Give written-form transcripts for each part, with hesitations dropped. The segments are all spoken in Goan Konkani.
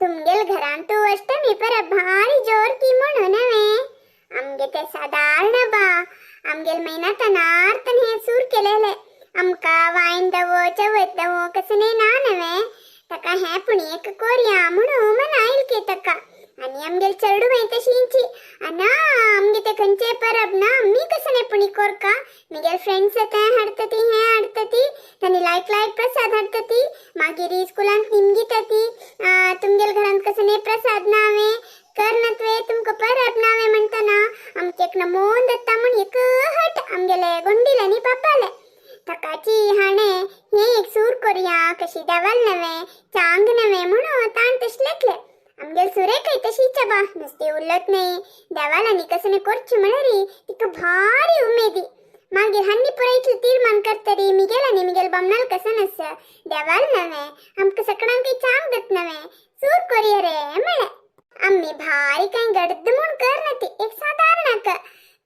तुमगेल घरांतू अष्टमी परब भारी जोर की म्हणून नव्हे. आमगे ते सादारण बा. आमगेल महिना तनार्तन हे सूर केलेले. आमका वायन दवो चवथ दवो कसने ना नव्हे. ताका हें पूण एक कोरया म्हणून मनायल की ताका. आनी आमगेल चेडूं तशींची आना आमगे ते खंयचे परब ना आमी कसने पुणी कोरका. मिगेल फ्रेंड्स तें हाडटा ती हें हाडटा ती तांणी लायक लायक प्रसाद हाडटा ती. मागीर स्कुलांत निमगिता ती तुमगेल घरांत कसने प्रसाद नावे करनत्वे तुमकां परब नावे म्हणटना आमचे एक नमोन दत्ता म्हूण एक हट आमगेले गोंडील आनी पापाले. ताकाची हाणें हें एक सूर कोरया कशी देवाल नव्हे चांग नव्हे म्हणून ताण तशें लेखलें. आमगेल सुरेखय तशीच बा नुस्ती उरलत न्ही देवाल आनी कसने करची म्हणरी तिका भारी उमेदी. मागीर हांनी पुराय तीर्मान करतरी मिगेल आनी मिगेल बामणाल कसन आसा देवाल नव्हे आमकां सकडांकय चांग दत नव्हे सूर कोरया रे म्हळें. आम्ही भारी कांय गडद म्हूण करना ती एक सादारण.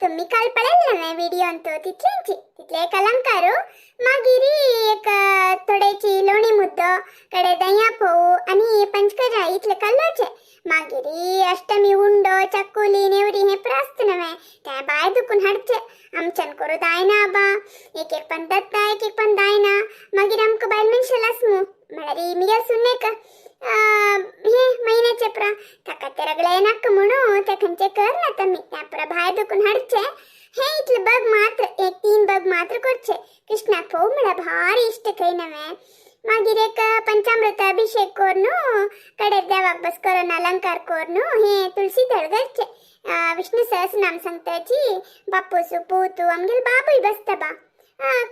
तुम्ही काल पळयलें नव्हे व्हिडियोंत तितलेंची तितले एक अलंकारू. मागीर एक थोडेची लोणी मुद्दो कडे दया फोव आनी पंचकजा इतले कल्लोचे. मागीर अष्टमी उंडो चकुली नेवरी हे प्रास्त नव्हे ते बाय दुखून हाडचे. आमच्यान करू जायना बा. एक एक पण दत्ता एक एक पण जायना. मागीर आमकां बायल मनशां आसमू म्हळ्यार मिगेल सुन्नेक हे महिन्याचे प्रा ताका ते रगळे नाका म्हणून ते खंयचे कर ना आमी त्या प्रा भायर दुखून हाडचे. हे इतले बग मात्र एक तीन बग मात्र करचे. कृष्णाक फोव म्हळ्यार भारी इश्ट खंय नव्हे. मागीर एक पंचामृत अभिषेक करून कडेर देवाक बस करून अलंकार करून हे तुळशी दळ करचे. विष्णू सहस्रनाम सांगताची बापूसू पूतू आमगेल बाबूय बसता बा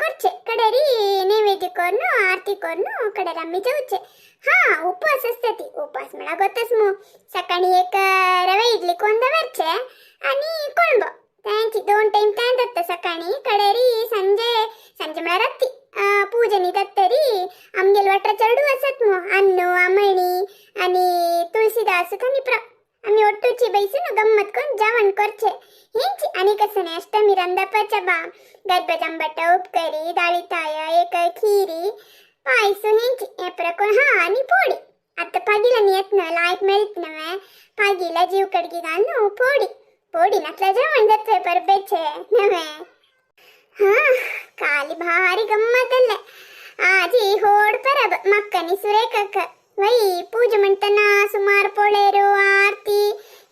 करचे. कडेरी नैवेद्य करून आरती करून कडेर आमी जेवचे. हा उपवास आसता ती उपवास म्हळ्यार गोतच मू. सकाळी एक रवे इडली कोण दवरचे आनी कोळंबो तेंची दोन टायम तें दत्ता सकाळी. कडेरी संजे संजे म्हळ्यार राती पूजनी दत्तरी आमगेल वाटरा चेडू आसत मू अन्नू आमणी आनी तुळशीदास आनी प्र आमी ಒಟ್ಟುಚಿ ಬೈಸುನು गम्मत करून जेवण करचे. हेंची आनी कसं नाही अष्टमी रंदापाच्या बा गर्भजांबट उपकरी दाळीताय एक खिरी पायसू हेंची हे प्रकोण. हा आनी पोडी आतां पागिलांनी येत ना लायक मेळत नव्हे पागिला जीव कडगी घालून पोडी पोडी नातल्या जेवण जातले परबेचे नव्हे. हा काली भारी गम्मत आले. आजी होड परब मक्कनी सुरेखक वै पूज म्हणटना सुमार पोळेरो आरती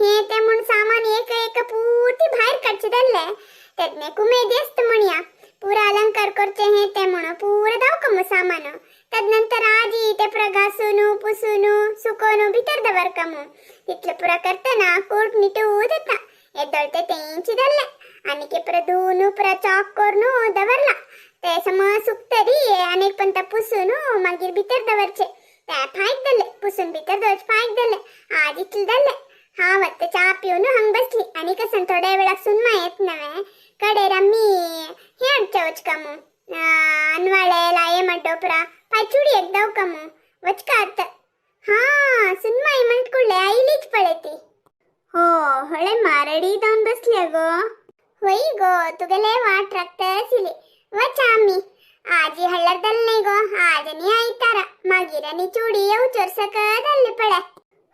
हे ते म्हूण सामान एक एक पूर्ती भायर काडचे जाल्ले. तेन्ना उमेदी आसता म्हणया पुरा अलंकार करचे हे ते म्हणून पुरा दावका सामान. तदनंतर आजी ते पुरा घासून पुसून सुकोवन भितर दवरका मू. तितले पुरा करतना कोट निटू जाता येदोळ ते तेंची जाल्ले. आनी के पुरा धुवन पुरा चॉक करून दवरला ते समज सुकतरी आनी एक पण पुसून मागीर भितर दवरचे. ते फायक जाले पुसून भितर दवरचे फायक जाले आज इतले जाले. हांव आतां च्या पिवन हांग बसली आनी कसं थोड्या वेळाक सुनमा येत नव्हे कडेर आमी हें हाडचे वचका मू अनवाळे लाये माड्डोपरा पाय चुडी एक दावका मू वचका आतां. हा सुनमाई म्हणट कुडले आयलीच पळय ती. हो हळे मारडी जावन बसल्या गो. होय गो तुगेले वाट राखता आशिल्ली. वचा आमी आजी हाडल्यार जालें न्ही गो. आज आनी आयतारा मागीर आनी चुडी येवचोर सकत जाल्ली पळय.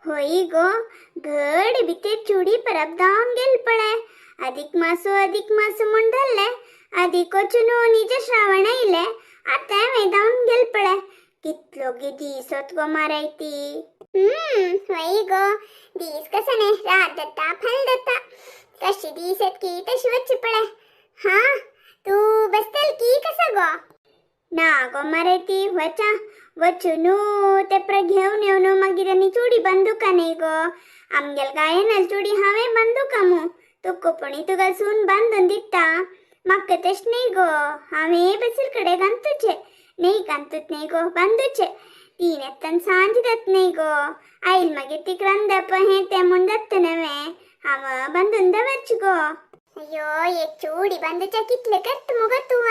होय गो घड भितर चुडी परब जावन गेल पळय. अधिक मासू अधिक मासू म्हूण जाल्ले अधिक वचून निज श्रावण आयले आतां हांवें जावन गेल पळय. कितलो गे दीस वत गो मारायती. होय गो दीस कसं न्ही रात जाता फाल जाता कशी दीस येत की तशी वच्ची पळय. हा तू बसतल की कसं गो? ना गो मारायती वचा वचून ते प्र घेवन येवन मागीर आनी चुडी बांदुका न्ही गो. आमगेल गायनाल चुडी हांवें बांदुका मू. तुका कोणी तुका सून बांदून दिता म्हाका तशें न्ही गो. हांवें बसीर कडेन घालतुचें न्ही घालतूच न्ही गो बांदूचें. तीन येतान सांज जात न्ही गो. आयल मागीर तीक रांदप हें तें म्हूण जाता नव्हे हांव बांदून दवरचें गो. अय्यो एक चुडी बांदूच्या कितले करता मुगो तूं.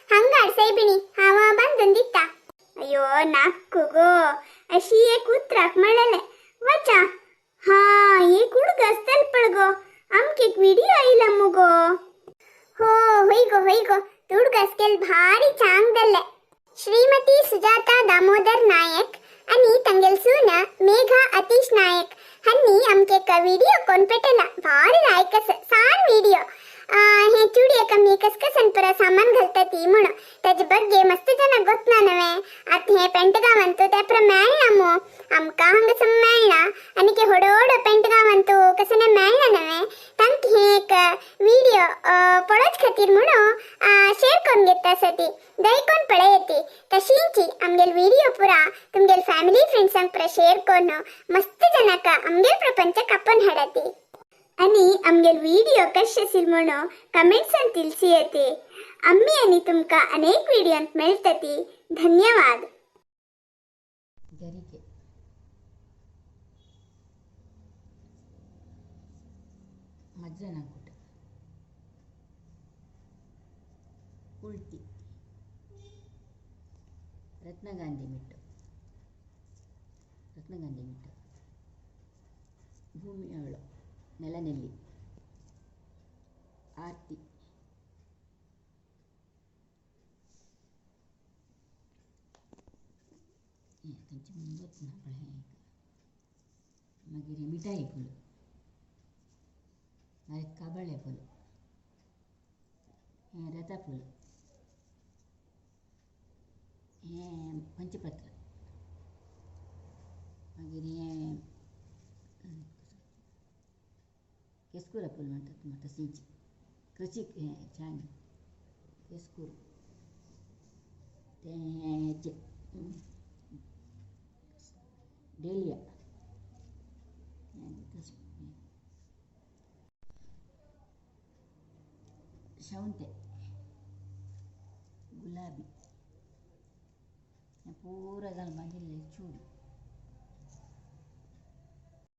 हांगार सायबिणी हांव बांदून दिता. अय्यो नाक्क गो अशी एक उतराक म्हणलेलें वचा. हा एक उडगास आसतल गो आमकां एक विडियो आयला मुगो. हो होय गो होय गो तुडगास केल भारी चांग जाल्ले. श्रीमती सुजाता दामोदर नायक आनी तांगेल सून मेघा अतिश नायक हन्नी आमके एक व्हिडिओ कोण पेटला भारी लायक सान व्हिडिओ. हे चुडी कमी कसकसन पुरा सामान घालता ती म्हणून त्याचे बग्गे मस्त जण गोतना नवे. आता हे पेंट गावांतू त्या प्र मेळना मू आमकां हांगासर मेळना आनी की होडो होडो पेंट गावांतू कसं मेळना नवे. तांक हे एक व्हिडिओ पळोवच खातीर म्हणून शेअर करून घेता आसा ती दयकोन पळय येते. तशींची आमगेल व्हिडिओ पुरा तुमगेल फॅमिली फ्रेंड्सांक पुरा शेअर करून मस्त जनाका आमगेल प्रपंच कापून हाडाती आणि आमगेल व्हिडिओ कशे आसील म्हणून कमेंट्सान तिलसी येते. आम्ही आणि तुमका अनेक व्हिडिओंत मेळटती. धन्यवाद. ಗರಿಕೆ ಮಜ್ಜನಕೂಟ ಕುಳ್ತಿ ರತ್ನಗಾಂಧಿ ಮಿಟ್ಟು ರತ್ನಗಾಂಧಿ ಮಿಟ್ಟು ಭೂಮಿಯವಳು ನೆಲನೆಲ್ಲಿ ಆರ್ತಿ तांची मुंबत ना पळय. मागीर मिठाई फूल मागीर काबाळे फूल हें रता फूल हें पंचपत्र मागीर हें केस्कुरा फूल म्हणटात तशींच कृषीक हें छान केस्कूर तें हें डेलिया शेवंते गुलाबी पूरा घाल मागीर चूडी.